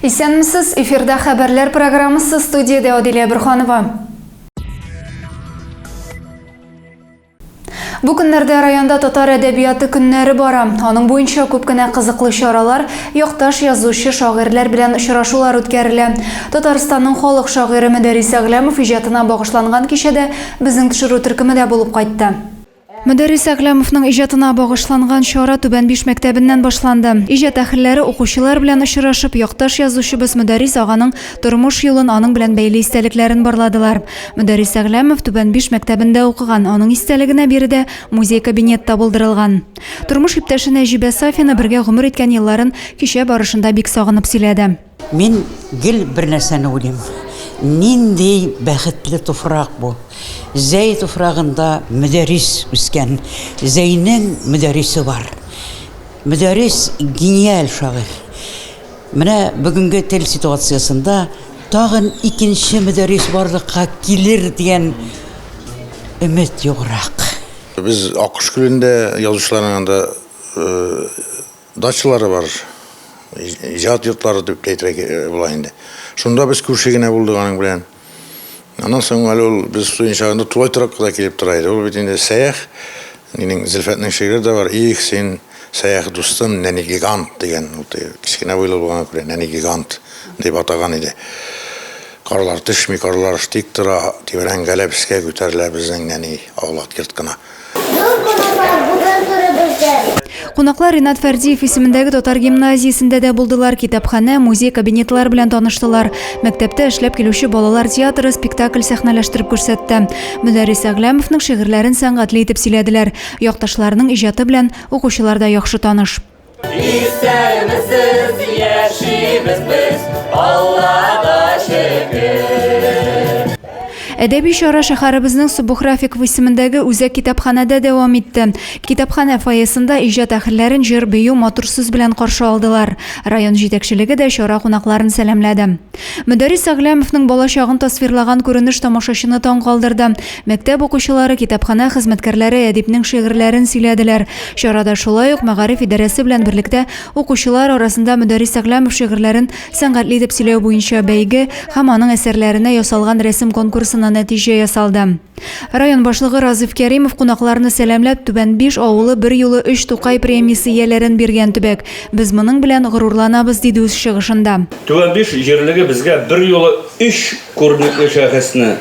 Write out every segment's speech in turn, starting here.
Исәнмесез, эфирда хәбәрләр программасы студиядә Адилә Борханова. Бу көннәрдә районда татар әдәбияты көннәре бара. Аның буенча күп кенә кызыклы чаралар, якташ язучы, шагыйрьләр белән очрашулар үткәрелә. Татарстанның халык шагыйре Мөдәррис Әгъләмов иҗатына багышланган кичәдә безнең төшерү төркеме дә булып кайтты. Мөдәррис Әгъләмовның иҗатына багышланган чара Түбән Биш мәктәбеннән башланды. Иҗат әһелләре укучылар белән очрашып, якташ язучыбыз Мөдәррис аганың тормыш юлын, аның белән бәйле истәлекләрен барладылар. Мөдәррис Әгъләмов Түбән Биш мәктәбендә укыган, аның истәлегенә биредә музей-кабинет та булдырылган. Тормыш иптәше Нәҗибә Сафина бергә гомер иткән елларын кичә барышында бик сагынып сөйләде. Мин гел бер нәрсәне уйлыйм, нинди бәхетле туфрак бу! Зәй туфрагында Мөдәррис үскән, Зәйнең Мөдәррисе бар. Мөдәррис, гениаль шагыйрь. Менә бүгенге тел ситуациясендә тагын икенче Мөдәррис барлыкка килер дигән өмет юграк. Без Аккош күлендә язучыларның анда Дачалары бар, иҗат йортлары дип тә әйтергә була инде. Шунда без күрше генә булдык аның белән. Аннан соң әле ул без студент чагында тулай торакка да килеп тора иде. Ул бит инде Сәях, минем Зөлфәтнең шигыре дә бар. Их, син, Сәях дустым, нәни гигант дигән. Ул кечкенә буйлы булганга күрә, нәни гигант дип атаган иде. Карлар төшми, карлар тик тора, тибрәнгәләп өскә күтәрелә безнең нәни аулак йорт кына. Зур кунаклар бүген турыбызда. Кунаклар Ринат Фәрдиев исемендәге татар гимназиясендә дә булдылар, китапханә, музей кабинетлары белән таныштылар. Мәктәптә эшләп килүче балалар театры спектакль сәхнәләштереп күрсәтте. Мөдәррис Әгъләмовның шигырьләрен сәнгатьле итеп сөйләделәр. Якташларының иҗаты белән укучылар да яхшы таныш. Исәнмесез, яшибез без, Аллага шөкер. Әдәби чара шәһәребезнең Субух Рафиков исемендәге үзәк китапханәдә дәвам итте. Китапханә фойесында иҗат әһелләрен җыр-бию, матур сүз белән каршы алдылар. Район җитәкчелеге дә чара кунакларын сәламләде. Мөдәррис Әгъләмовның балачагын тасвирлаган күренеш тамашачыны таң калдырды. Мәктәп укучылары, китапханә хезмәткәрләре әдипнең шигырьләрен сөйләделәр. Чарада шулай ук мәгариф идарәсе белән берлектә укучылар арасында Мөдәррис Әгъләмов шигырьләрен сәнгатьле итеп сөйләү буенча бәйге һәм аның әсәрләренә ясалган рәсем конкурсына нәтиҗә ясалды. Район башлыгы Разыйф Кәримов кунакларны сәламләп, Түбән Биш авылы берьюлы өч Тукай премиясе ияләрен биргән төбәк. Без моның белән горурланабыз, диде үз чыгышында. Түбән Биш җирлеге безгә берьюлы өч күренекле шәхесне,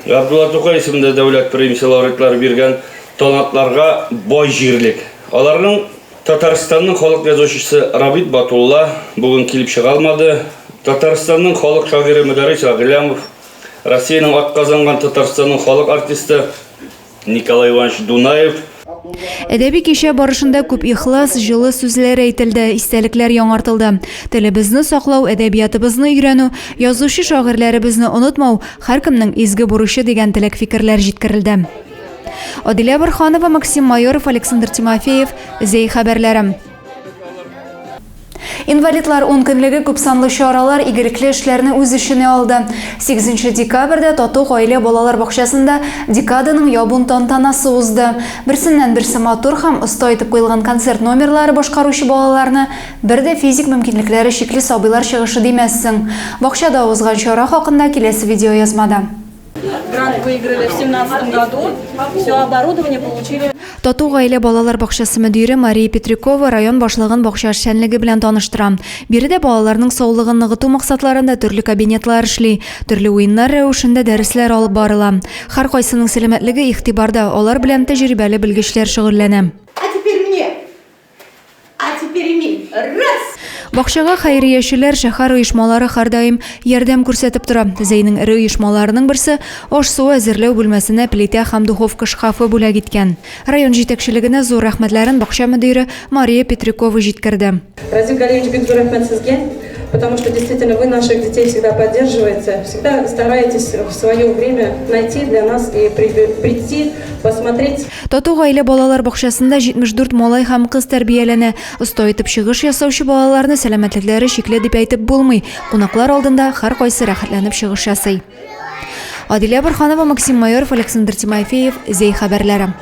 Габдулла Тукай исемендә дәүләт премиясе лауреатлары биргән талантларга бай җирлек. Аларның Татарстанның халык язучысы Рабит Батулла бүген килеп чыга алмады. Татарстанның халык шагыйре Мөдәррис Әгъләмов, Россиянең атказанган Татарстанның халык артисты Николай Иванович Дунаев. Әдәби кичә барышында күп ихлас, җылы сүзләр әйтелде, истәлекләр яңартылды. Телебезне саклау, әдәбиятыбызны өйрәнү, язучы-шагыйрьләребезне онытмау, һәркемнең изге бурычы дигән теләк-фикерләр җиткерелде. Адилә Борһанова, Максим Майоров, Александр Тимофеев, Зәй хәбәрләре. Инвалидлар ункөнлеге күпсанлы чаралар, игелекле эшләрне үз эченә алды. 8 декабрьдә Тату гаилә балалар бакчасында декаданың ябун тантанасы узды. Берсеннән-берсе матур һәм оста итеп куелган концерт номерлары башкаручы балаларны бер дә физик мөмкинлекләре чикле сабыйлар чыгышы димәссең. Бакчада узган чара хакында киләсе видеоязмада. Грант выиграли в 2017 году. Все оборудование получили. Тату гаилә балалар бакчасы мөдире Мария Петрякова район башлыгын бакча эшчәнлеге белән таныштыра. Биредә балаларның саулыгын ныгыту максатларында төрле кабинетлар эшли, төрле уеннар рәвешендә дәресләр алып барыла. Һәркайсының сәламәтлеге игътибарда, алар белән тәҗрибәле белгечләр шөгыльләнә. А теперь мне! А теперь мин. Раз! Бакчага хәйриячеләр, шәһәр оешмалары һәрдаим ярдәм күрсәтеп тора. Зәйнең эре оешмаларының берсе аш-су әзерләү бүлмәсенә плитә һәм духовка шкафы бүләк иткән. Район җитәкчелегенә зур рәхмәтләрен бакча мөдире Мария Петрякова җиткерде. Разил Галиевич, бик зур рәхмәт сезгә, потому что действительно вы наших детей всегда поддерживаете, всегда стараетесь в свое время найти для нас и прийти, посмотреть. Тату гаилә балалар бакчасында 74 малай һәм кыз тәрбияләнә. Оста итеп чыгыш ясаучы балаларны сәламәтлекләре чикле дип әйтеп булмый. Кунаклар алдында һәркайсы рәхәтләнеп чыгыш ясый. Адилә Борһанова, Максим Майоров, Александр Тимофеев, Зәй хәбәрләре.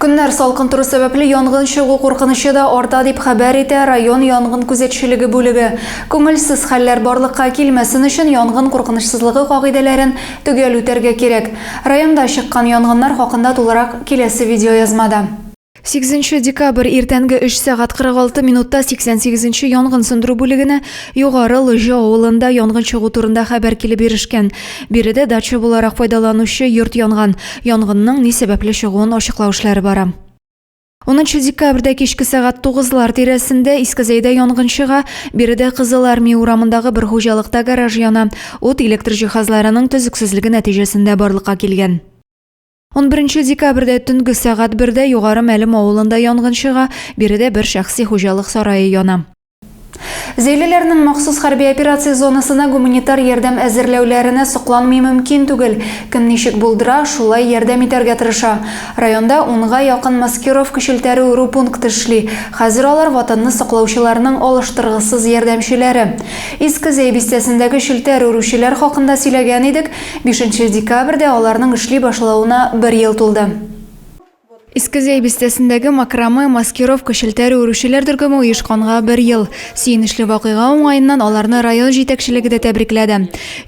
Көннәр салкын тору сәбәпле янгын чыгу куркынычы да арта, дип хәбәр итә район янгын күзәтчелеге бүлеге. Күңелсез хәлләр барлыкка килмәсен өчен янгын куркынычсызлыгы кагыйдәләрен төгәл үтәргә кирәк. Районда чыккан янгыннар хакында тулырак киләсе видеоязмада. Сигезенче декабрь иртәнге 3 сәгать 46 минутта 88 нче янгын сүндерү бүлегенә Югары Лыжа авылында янгын чыгу турында хәбәр килеп ирешкән. Биредә дача буларак файдаланучы йорт янган. Янгынның ни сәбәпле чыгуын ачыклау эшләре бара. Унынчы декабрьдә кичке сәгать тугызлар тирәсендә Иске Зәйдә янгын чыга. Биредә Кызыл Армия урамындагы бер хуҗалыкта гараж яна. Ут электр җиһазларының төзексезлеге нәтиҗәсендә барлыкка килгән. Унберенче декабрьдә төнге сәгать бердә Югары Мәлем авылында янгын чыга, биредә бер шәхси хуҗалык сарае яна. Зәйлеләрнең махсус хәрби операция зонасына гуманитар ярдәм әзерләүләренә сокланмый мөмкин түгел. Кем ничек булдыра, шулай ярдәм итәргә тырыша. Районда унга якын маскировка челтәре үрү пункты эшли. Хәзер алар Ватанны саклаучыларның алыштыргысыз ярдәмчеләре. Иске Зәй бистәсендәге челтәр үрүчеләр хакында сөйләгән идек. Бишенче декабрьдә аларның эшли башлавына бер ел тулды. Иске Зәй бистәсендәге макраме маскировка челтәре үрүчеләр төркеме оешканга бер ел. Сөенечле вакыйга уңаеннан аларны район җитәкчелеге дә тәбрикләде.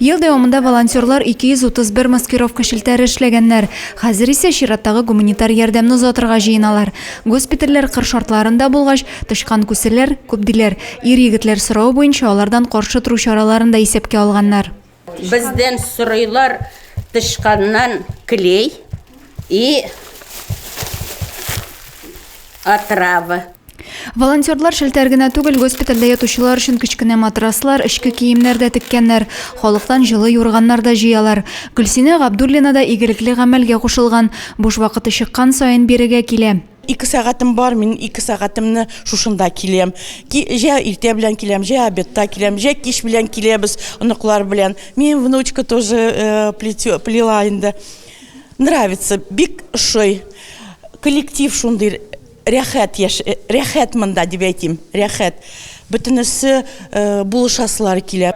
Ел дәвамында волонтерлар 231 маскировка челтәре эшләгәннәр. Хәзер исә чираттагы гуманитар ярдәмне озатырга җыеналар. Госпитальләр кыр шартларында булгач, тычкан күселәр күп диләр. Ир-егетләр соравы буенча алардан каршы тору чараларын да исәпкә алганнар. Бездән сорыйлар тычканнан клей и отрава. Волонтерлар челтәр генә түгел, госпитальдә ятучылар өчен кечкенә матраслар, эчке киемнәр дә теккәннәр, халыктан җылы юрганнар да җыялар. Гөлсинә Габдуллина да игелекле гамәлгә кушылган, буш вакыты чыккан саен бирегә килә. Ике сәгатем бар, мин ике сәгатемне шушында киләм. Җә иртә белән киләм, җә обедта киләм, җә кич белән киләбез оныклар белән. Минем внучка тоже э, плела инде. Нравится, бик ошый. Коллектив шундый рәхәт яш, э, рәхәт монда дип әйтим, рәхәт. Бөтенесе э, булышасылар килә.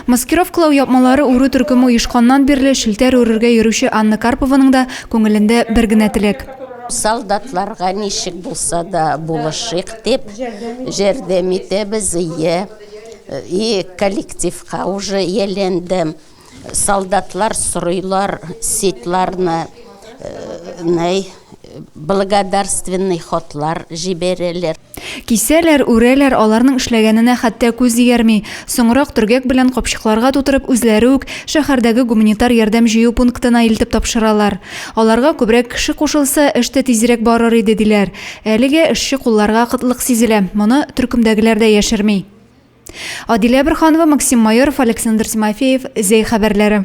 Маскировкалау япмалары үрү төркеме оешканнан бирле челтәр үрергә йөрүче Анна Карпованың да күңелендә бер генә теләк. Солдатларга ничек булса да булышыйк дип, җәрдәм итәбез, ие. И коллективка уже ияләндем. Солдатлар сорыйлар сетларны, нәй, благодарственный хатлар җибәрәләр. Кисәләр, үрәләр, аларның эшләгәненә хәтта күз иярми. Соңрак төргәк белән капчыкларга тутырып, үзләре үк шәһәрдәге гуманитар ярдәм җыю пунктына илтеп тапшыралар. Аларга күбрәк кеше кушылса, эш тә тизрәк барыр иде, диләр. Әлегә эшче кулларга кытлык сизелә, моны төркемдәгеләр дә яшерми. Адилә Борһанова, Максим Майоров, Александр Тимофеев, Зәй хәбәрләре.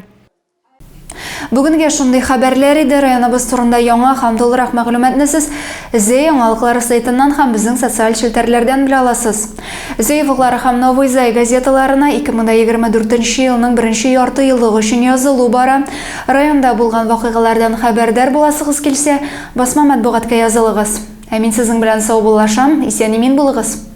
Бүгенгә шундый хәбәрләр иде. Районыбыз турында яңа һәм тулырак мәгълүматны сез Зәй яңалыклары сайтыннан һәм безнең социаль челтәрләрдән белә аласыз. Зәй офыклары һәм Новый Зай газеталарына 2024 елның беренче ярты еллыгы өчен язылу бара. Районда булган вакыйгалардан хәбәрдар буласыгыз килсә, басма матбугатка язылыгыз. Ә мин сезнең белән саубуллашам. Исән-имин булыгыз!